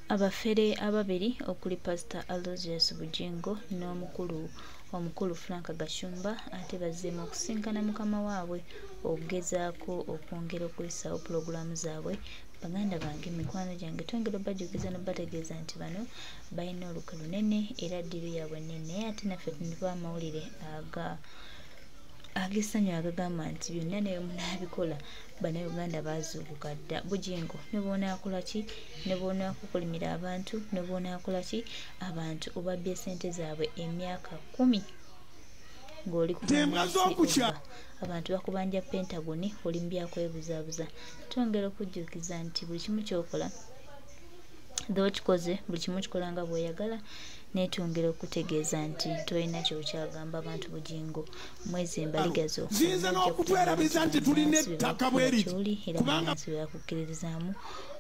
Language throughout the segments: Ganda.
Abafere ababiri okuli Pastor Aloysius Bujingo n'omukulu omukulu Frank Gashumba ate bazzeemu okusisinkana mukama waabwe okugezaako okwongera okuyisaawo pulogulaamu zaabwe. Baganda bange, mikwano gyange, twongera obbajjukiza n'obbategeeza nti bano balina olukwe lunene era ddiiru yaabwe nnene, naye ate naffe tuba amawulire aga ag'essanyu agagamba nti byonna ne bwe munaabikola Bannayuganda baazuukuka dda. Bujingo ne bw'onaakola ki, ne bw'onaakukolimira abantu, ne bw'onaakola ki, abantu obabbye ssente zaabwe emyaka 10 ng'oli ku Embwa bannansi z'okukya obba. Abantu bakubanja Pentagon, oli mu byakwebuzaabuza. Twongera okujjukiza nti buli kimu ky'okola okikoze, buli kimu kikola nga bw'oyagala, naye twongera okutegeeza nti tolina ky'okyagamba abantu. Bujingo mwezi embaliga zo Ziyinza mujja kutegeera nti n'okutwerabiza nti tulina bannansi be ettaka bakukola bwe riti ky'oli era kubanga bannansi be bakukkiririzaamu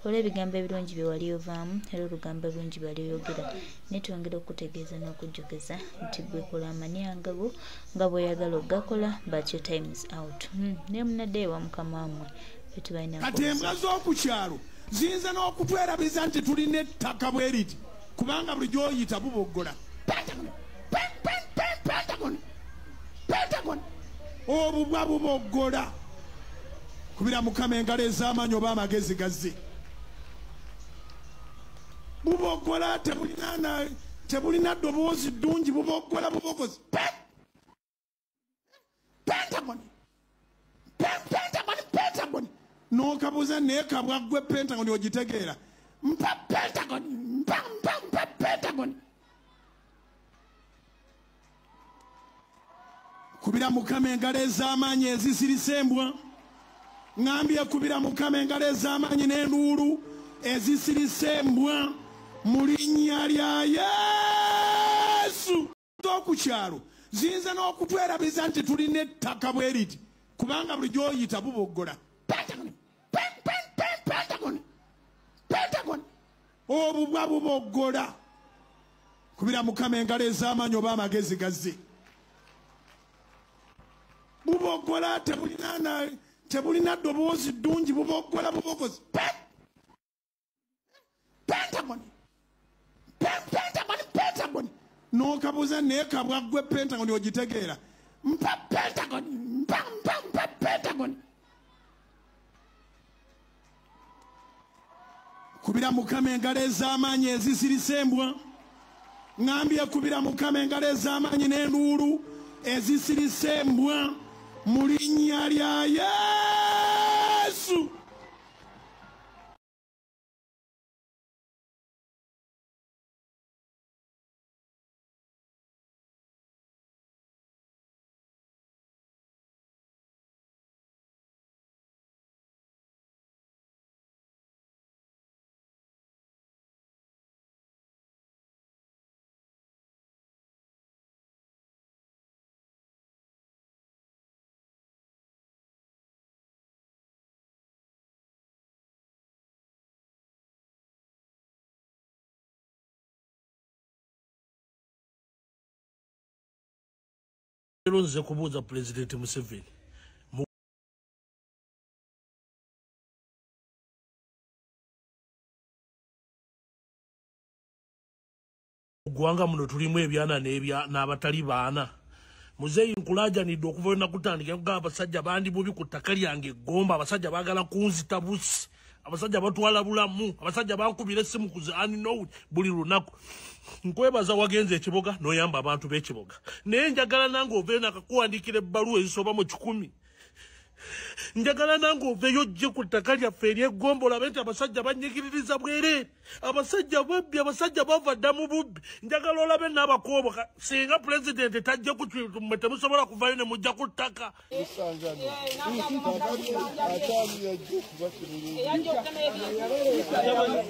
olw'ebigambo ebirungi bye wali ovaamu era olugambo ebirungi bye wali oyogera. Naye twongera okutegeeza n'okujjukiza nti gwe kola amanyanga go nga bw'oyagala okugakola, but your time is out. Naye munaddeyo ewa mukama wammwe, ffe tubalinaako Kati embwa obuzibu. z'oku kyalo ziyinza n'okutwerabiza nti tulina ettaka bwe riti kubanga buli gy'oyita buboggola. Pentagon, Pentagon, Pentagon, obubwa buboggola. Kubira Mukama engalo ez'amaanyi oba amagezi gazze. Buboggola, tebulina ddoboozi ddungi, buboggola bubogozi. Pentagon, Pentagon, Pentagon. N'okabuuza naye kabwa gwe, Pentagon ogitegeera? Mpa Pentagon, mpa, mpa, mpa Pentagon. Kubira Mukama engalo ez'amaanyi ezisirisa embwa. Ŋŋambye kubira Mukama engalo ez'amaanyi n'enduulu ezisirisa embwa mu linnya lya Yesu. Z'oku kyalo ziyinza n'okutwerabiza nti tulina ettaka bwe riti kubanga buli gy'oyita buboggola. Pentagon, Pentagon, Pentagon, obubwa buboggola. Kubira Mukama engalo ez'amaanyi oba amagezi gazze. Buboggola, tebulina ddoboozi ddungi, buboggola bubogozi. Pentagon, Pentagon, Pentagon. N'okabuuza naye kabwa gwe, Pentagon ogitegeera? Mpa Pentagon, mpa, mpa, mpa Pentagon. Kubira Mukama engalo ez'amaanyi ezisirisa embwa. Ŋŋambye kubira Mukama engalo ez'amaanyi n'enduulu ezisirisa embwa mu linnya lya Yesu. Leero nze kubuuza Pulezidenti Museveni mu ggwanga muno tulimu ebyana n'abatali baana. Muzeeyi, nkulaajanidde okuva lwe nakutandika kugamba abasajja bandi bubi ku ttaka lyange eggomba. Abasajja baagala kunzita busi, abasajja batwala bulamu, abasajja bankubira essimu ku zi unknown buli lunaku. Nkwebaza wagenza ekiboga n'oyamba abantu b'ekiboga, naye njagala nange oveeyo nakakuwandiikira ebbaluwa ezisoba mu 100. Njagala nange oveeyo ojje ku ttaka lyaffe ery'eggomba olabe nti abasajja banyigiririza bwereere, abasajja babbi, abasajja bava dda mu bubbi. Njagala olabe n'abakoobo. Singa pulezidenti tajja ku kintu, mmwe temusobola kuvayo ne mujja ku ttaka. Busangano kakati ate ani yajja okuba kirungi?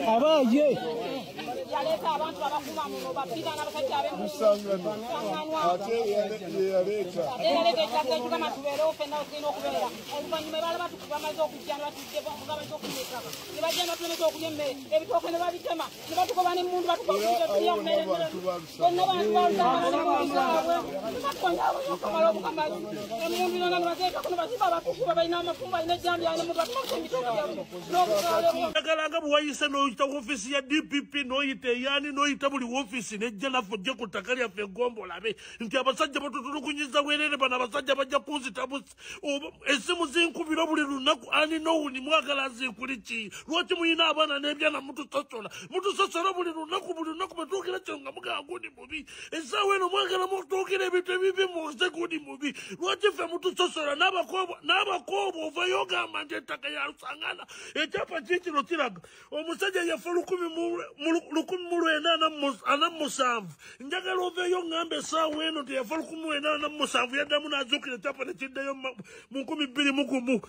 Abaye. Yaleeta abantu abakuba muno babbira n'abasajja Busangano ate ye yaleeta. Ate yaleeta ettaka ekugamba tubeerewo ffenna tulina okubeera. Oluvannyuma Oluvannyuma baala bamaze okujja ne batudde bamaze okumekaba ne bajja ne batulemesa okulya emmere, ebitooke ne babitema ne batugoba n'emmundu batugoba tulya mmere bonna bantu balusangana batukonyabonya okamala obukamazi emmundu yonna ne bateekako ne baziba abatukuba balina amafumbo balina ejjambiya ne batumasa ebitooke byabwe n'obusaale. Njagala nga bwewayise n'oyita woofiisi ya DPP n'oyita eyani n'oyita buli woofiisi nejja naffe ojje ku ttaka lyaffe eggomba olabe nti abasajja batutulugunyiza bwerere bano abasajja bajja kunzita busi essimu zinkubira buli lunaku ani nowuni mwagala nzinkuli ki lwaki muyina abaana n'ebyana mutusosola mutusosola buli lunaku bwetuukira kyo nga mugamba gundi mubi essaawa eno mwagala mutuukira ebintu ebibi muze gundi mubi lwaki ffe mutusosola n'abakoobo ovayo ogamba nti ettaka ya Lusangana ekyapa kikino kiraga omusajja yafa 1947 njagala oveeyo ŋŋamba essaawa eno nti yafa 1947 yaddamu n'azuukira ekyapa ne kiddayo mu 2001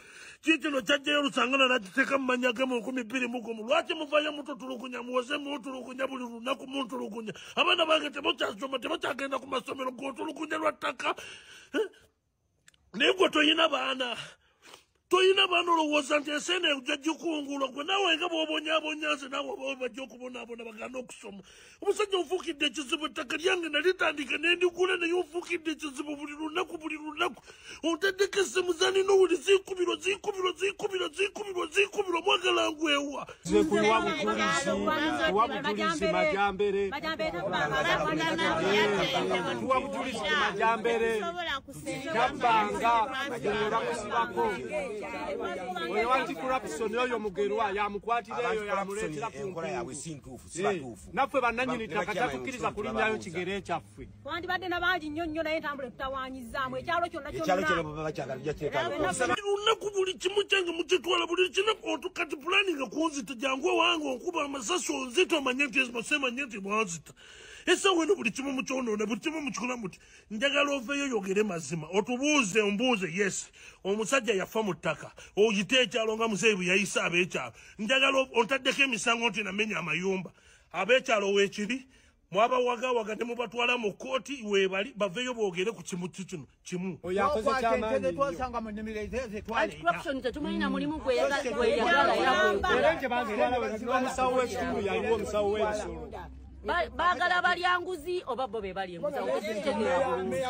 kikino kyajjayo Lusangana n'akiteeka mu mannya ge mu 2001 lwaki muvayo mututulugunya muwoze mutulugunya buli lunaku muntulugunya abaana bange tebakyasoma tebakyagenda ku masomero gotulugunya lwa ttaka naye gwe toyina baana toyina baana olowooza nti ensi eno ejja gikungulwa gwe naawe nga bw'obonyaabonya nze naawe oba bajja okubonaabona baganda okusoma omusajja onfuukidde ekizibu ettaka lyange nalitandika nendigula naye onfuukidde ekizibu buli lunaku ontaddeko essimu zanina owuli zinkubirwa zinkubirwa zinkubirwa zinkubirwa zinkubirwa mwagala ngwewa Oyo anti-corruption oyo Mugerwa yamukwatireyo yamuleetera ku enkola yaabwe si ntuufu si batuufu. Naffe bannannyini ttaka tatukkiriza kulinnyayo kigere kyaffe. Twandibadde n'abangi nnyo nnyo naye entambula etutawaanyizaamu ekyalo kyonna kyonna. Ekyalo kyonna baba bakyagala tujja kiteekamu. Lunaku buli kimu kyange mukitwala buli kinaku kati pulaninga kunzita jangu ewange onkuba amasasi onzita omanye nti semanye nti bwanzita. Essaawa eno buli kimu mukyonoona buli kimu mukikola muti njagala oveeyo yogere mazima otubuuze ombuuze yes omusajja yafa mu ttaka oyite ekyalo nga muzeeyi bwe yayise ab'ekyalo njagala ontaddeko emisango nti namenya amayumba ab'ekyalo weekiri mwabawagawaga ne mubatwala mu kkooti weebali baveeyo boogere ku kimu kino kimu. Oyo akoze kyamaanyi nnyo. Anti-corruption tetumanyina mulimu gwe yagala Era nje bazitwala n'omusawo w'ekitundu yaliwo omusawo w'ebisolo. Baagala balya nguzi oba bo be balya enguzi awo tekitegeera bulungi.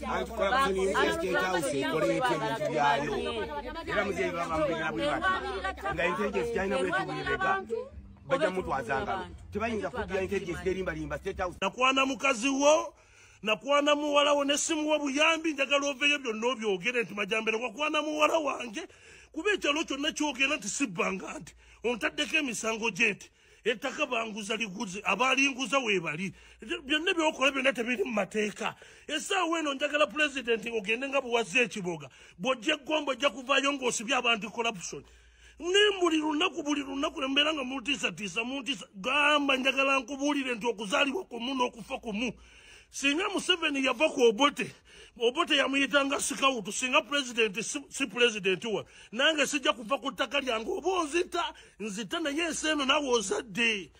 Anti-corruption State House ekola etya ebintu byayo era muzeeyi bamubegera bwe bati nga intelligence gyalina bweti bwebega bajja mutwaza ngalo tebayinza kuddira intelligence n'erimbalimba State House. Nakwana mukazi wo nakwana muwala wo nesimuwa buyambi njagala oveeyo byonna obyogere nti Majambere wakwana muwala wange kuba ekyalo kyonna kyogera nti sibbanga nti ontaddeko emisango gye nti ettaka banguza liguze abalinguza weebali byonna byokola byonna tebiri mu mateeka essaawa eno njagala pulezidenti ogende nga bwewazza ekiboga bw'ojja eggomba ojja kuvaayo ng'osibye abantu corruption ne buli lunaku embeera nga muntiisatiisa muntiisa gamba njagala nkubuulire nti okuzaalibwa kumu n'okufa kumu singa Museveni yava ku Obote Obote yamuyitanga sikawutu singa pulezidenti si pulezidenti wa nange sijja kuva ku ttaka lyange oba onzita nzita naye ensi eno naawe ozadde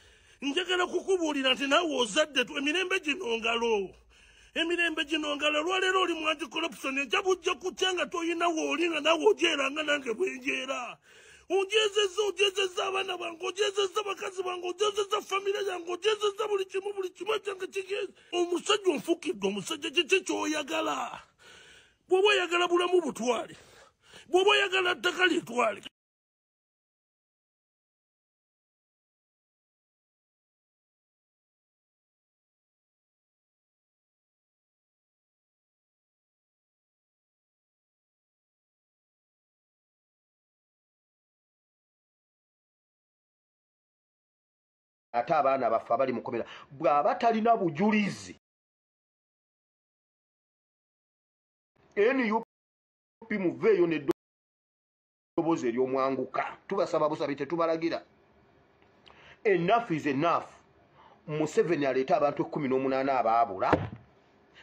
njagala kukubuulira nti naawe ozadde emirembe gino ngalo emirembe gino ngalo olwaleero oli mu anti-corruption ejja bujja kutya nga toyina wooli nga naawe ogyeranga nange bwenjeera ojezezza ojezezza abaana bange ojezezza bakazi bange ojezezza famire yange ojezezza buli kimu ekyange kigeze omusajja onfukidde omusajja kiki kyoyagala bw'oba oyagala bulamu butwale bw'oba oyagala ttaka litwale. Ate abaana baffe abali mu kkomera bw'aba talina bujulizi NUP muveeyo n'eddoboozi ery'omwanguka tubasaba busabi tetubalagira. Enough is enough. Museveni aleeta abantu 18 abaabula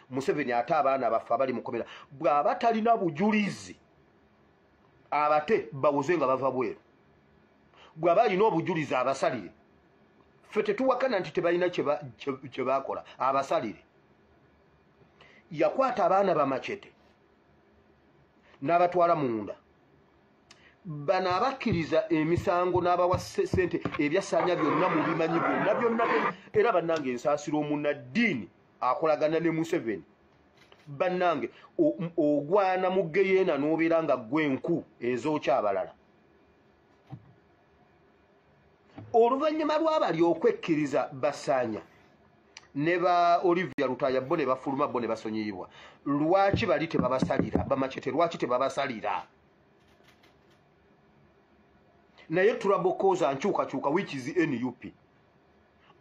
Museveni ate abaana baffe abali mu kkomera bw'aba talina bujulizi abate bawoze nga bava bweru bw'aba alina obujulizi abasalire ffe tetuwakana nti tebalina kye baakola abasalire. Yakwata abaana bamachete n'abatwala munda Bano abakkiriza emisango n'abawa ssente ebyasaanya byonna mubimanyi byonna byonna. Era bannange nsaasira omunnaddiini akolagana ne Museveni. Bannange ogwana mu geyeena n'obeera nga ggwe enku ezookya abalala. Oluvannyuma lw'abali okwekkiriza basaanya ne ba Olivia Lutaaya bo ne bafuluma bo ne basonyiyibwa. Lwaki bali tebabasalira? Bamachete lwaki tebabasalira? Naye tulabokoza nkyukakyuka which is NUP.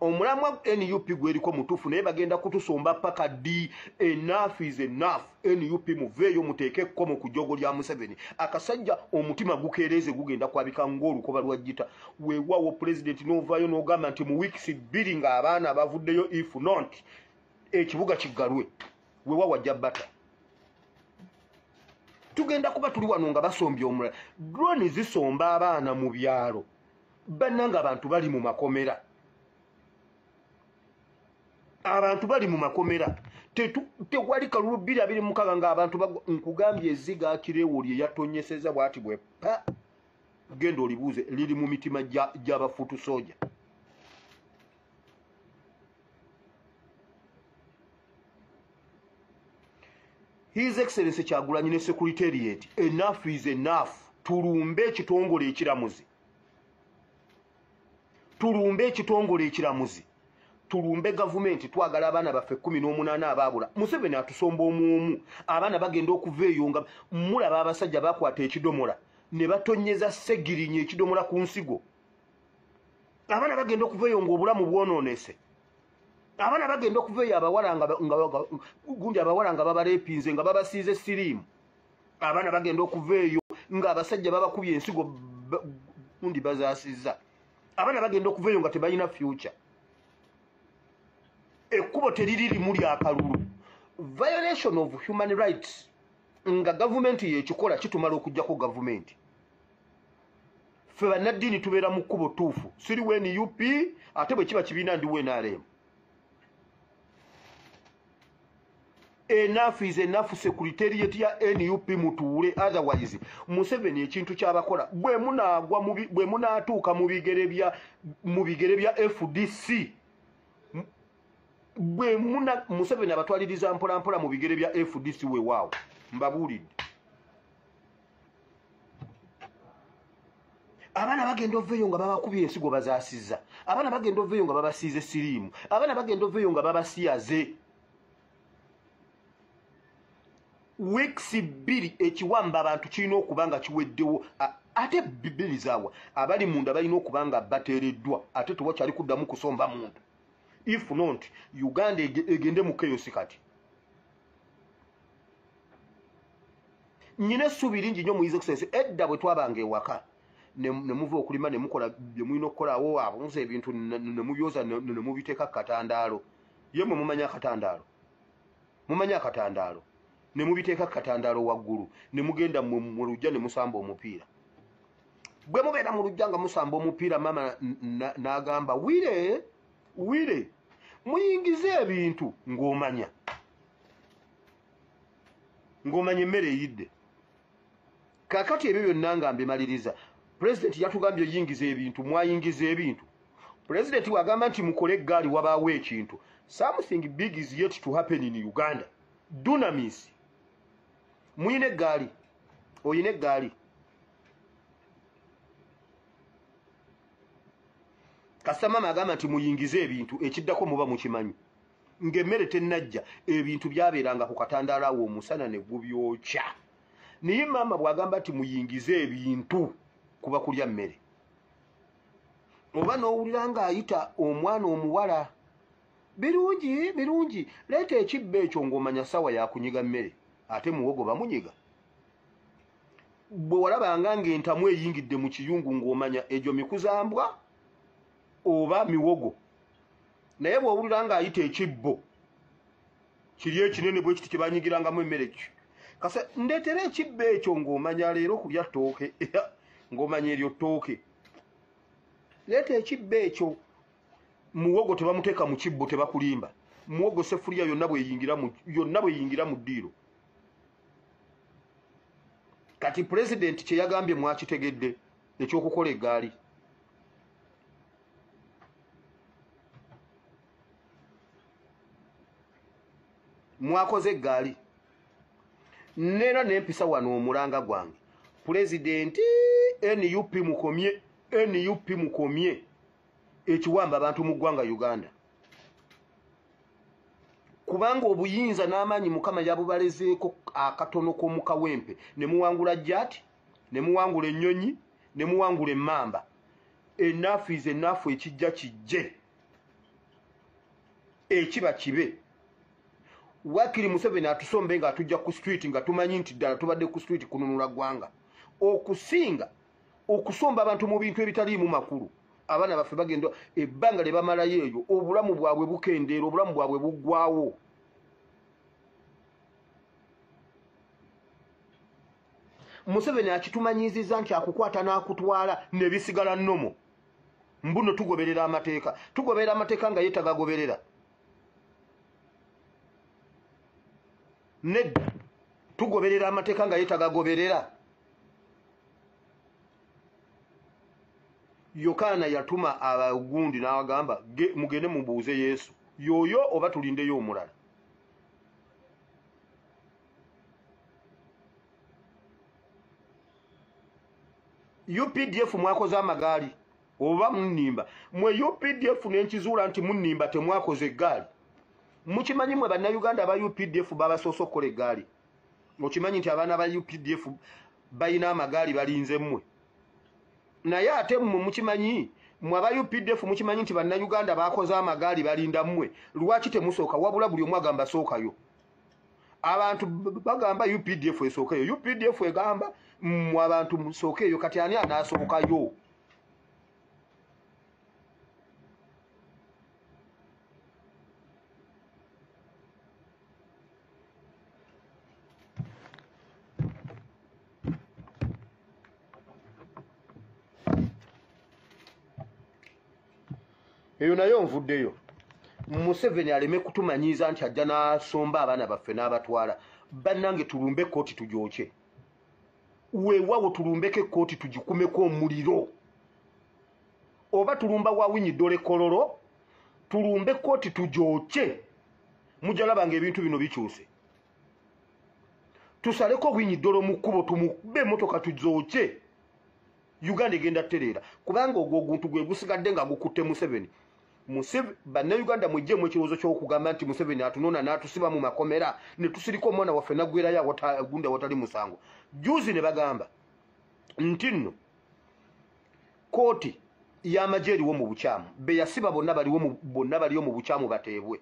Omulamwa NUP gweriko mutuufu naye bagenda kutusomba paka ddi? Enough is enough. NUP muveeyo muteeke ekkomo ku jjogo lya Museveni. Akasajja omutima gukeereze gugenda kwabika ng'olukoba lwa ggita. Weewaawo pulezidenti n'ovaayo n'ogamba nti mu wiikisi 2 ng'abaana bavuddeyo, if not ekibuga kiggalwe. Weewaawo ajja bata. Tugenda kuba tuli wano nga basombye omulala. Drone zisomba abaana mu byalo. Bannange abantu bali mu makomera. Abantu bali mu makomera. Tewali kalulu 2026 ng'abantu nkugambye ezziga Akirewo lye yatonyeseza bw'ati bwe pa. Genda olibuuze liri mu mitima gy'abafuutu sooja. His Excellency Kyagulanyi ne Secretariat, enough is enough. Tulumbe ekitongole ekiramuzi. Tulumbe ekitongole ekiramuzi. Tulumbe gavumenti. Twagala abaana baffe 18 abaabula. Museveni atusomba omu. Abaana bagenda okuva eyo nga mulaba abasajja bakwata ekidomola ne batonyeza Ssegirinya ekidomola ku nsigo. Abaana bagenda okuva eyo ng'obulamu bwonoonese. Abaana bagenda okuva eyo abawala nga gundi abawala nga babalepinze nga babasiize siriimu. Abaana bagenda okuva eyo ng'abasajja babakubye ensigo gundi bazaasizza. Abaana bagenda okuva eyo nga tebalina future. Ekkubo teriri limu lyakalulu. Violation of human rights nga gavumenti yekikola kitumala okuggyako gavumenti. Ffe bannaddiini tubeera mu kkubo ttuufu. Siri wa NUP ate bwe kiba kibiina ndi wa NRM. Enough is enough. Secretariat ya NUP mutuule, otherwise Museveni ekintu kyabakola bwe munaagwa bwe munaatuuka mu bigere bya FDC. Bwe muna Museveni abatwaliriza mpola mpola mu bigere bya FDC. Weewaawo mbabuulidde. Abaana bagenda oveeyo nga babakubye ensigo bazaasizza. Abaana bagenda oveeyo nga babasiize siriimu. Abaana bagenda oveeyo nga babasiyaze. Weeks 2 ekiwamba abantu kirina okuba nga kiweddewo. Ate bbiri zaawa abali munda balina okuba nga bateereddwa. Ate tewakyali kuddamu kusomba muntu. If not, Uganda egende mu chaos kati. Nnyina essuubi lingi nnyo mu His Excellency. Edda bwe twabanga ewaka ne muva okulima ne mukola bye mulina okukolawo, abunza ebintu ne mubyoza ne mubiteeka ku katandaalo. Ye mmwe mumanyi akatandaalo? Mumanyi akatandaalo? Ne mubiteeka ku katandaalo waggulu ne mugenda mu luggya ne musamba omupiira. Bwe mubeera mu luggya nga musamba omupiira, maama n'agamba wire wire muyingize ebintu, ng'omanya emmere eyidde. Kaakati ebyo byonna nga mbimaliriza, pulezidenti yatugambye oyingiza ebintu, mwayingiza ebintu. Pulezidenti wagamba nti mukole eggaali wabaawo ekintu. Something big is yet to happen in Uganda. Dunamis. Muyina eggaali, oyina eggaali. Kasita maama agamba nti muyingize ebintu, ekiddako muba mukimanyi. Ng'emmere tennajja, ebintu byabeeranga ku katandaalo awo omusana ne gubyokya. Naye maama bw'agamba nti muyingize ebintu, kuba kulya mmere. Oba n'owulira ng'ayita omwana omuwala, birungi birungi, leeta ekibbo ekyo ng'omanya ssaawa yakunyiga mmere, ate muwogo bamunyiga. Bwe walabanga ng'entamu eyingidde mu kiyungu ng'omanya egyo mikuzambwa oba miwogo. Naye bw'owulira ng'ayita ekibbo kiri ekinene bwe kiti kye banyigirangamu emmere ki, kasa ndeetera ekibbo ekyo ng'omanya leero kulya ttooke, ng'omanya eryo ttooke. Leeta ekibbo ekyo. Muwogo tebamuteeka mu kibbo, tebakulimba. Muwogo sefuliya yonna bweyingira mu ddiiro. Kati pulezidenti kye yagambye mwakitegedde ekyokukola eggaali. Mwakoze eggaali. Neera nempisa wano omulanga gwange. Pulezidenti NUP mukomye, NUP mukomye ekiwamba abantu mu ggwanga Uganda. Kubanga obuyinza n'amaanyi Mukama yabubalezeeko akatono k'omu Kawempe, ne muwangula jjati, ne muwangula ennyonyi, ne muwangula emmamba. Enough is enough, ekijja kijje, ekiba kibe. Wakiri Museveni atusombe nga atujja ku street nga tumanyi nti ddala tubadde ku street kununula ggwanga. Okusinga okusomba abantu mu bintu ebitaliimu makulu. Abaana baffe bagenda ebbanga lye bamalayo eyo, obulamu bwabwe bukendeera, obulamu bwabwe buggwawo. Museveni akitumanyiizizza nti akukwata n'akutwala ne bisigala nnomo. Mbuno tugoberera amateeka, tugoberera amateeka nga ye tagagoberera. Nedda, tugoberera amateeka nga ye tagagoberera. Yokaana yatuma abagundi n'agamba mugende mubuuze Yesu yoyo oba tulindeyo omulala. UPDF mwakoze amagaali oba munnimba? Mwe UPDF nenkizuula nti munnimba, temwakoze eggaali. Mukimanyi mwe bannayuganda aba UPDF babasoose okukola eggaali? Okimanyi nti abaana ba UPDF balina amagaali balinze mmwe? Naye ate mmwe mukimanyi, mmwe aba UPDF mukimanyi nti bannayuganda bakoze amagaali balinda mmwe? Lwaki temusooka? Wabula buli omu agamba sookayo. Abantu bagamba UPDF esookeyo, UPDF egamba mmwe abantu musookeyo. Kati ani anaasookayo? Eyo nayo nvuddeyo. Museveni aleme kutumanyiiza nti ajja n'asomba abaana baffe n'abatwala. Bannange tulumbe ekkooti tugyokye. Weewaawo tulumbeko ekkooti tugikumeko omuliro. Oba tulumba wa Winyi Ddole Kololo, tulumbe ekkooti tugyokye. Mujja laba ng'ebintu bino bikyuse. Tusaleko Winyi Ddole mu kkubo tumukube emmotoka tuzookye. Uganda egenda ttereera, kubanga ogwo oguntu gwe gusigadde nga gukutte Museveni. Bannayuganda mweggyemu ekirowoozo ky'okugamba nti Museveni atunona n'atusiba mu makomera ne tusirika omwana waffe n'aggwerayo gundi awatali musango. Juzi ne bagamba nti nno kooti y'amagye eriwo mu bukyamu, be yasiba bonna baliwo mu bukyamu bateebwe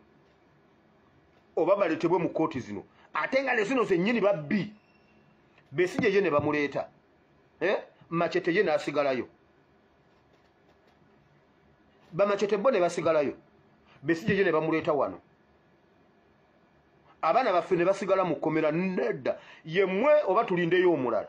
oba baleetebwe mu kooti zino, ate nga ne zino zennyini babbi. Besigye ye ne bamuleeta, Machete ye n'asigalayo, Bamachete bo ne basigalayo, Besigye ye ne bamuleeta wano, abaana baffe ne basigala mu kkomera. Nedda, ye mmwe oba tulindeyo omulala?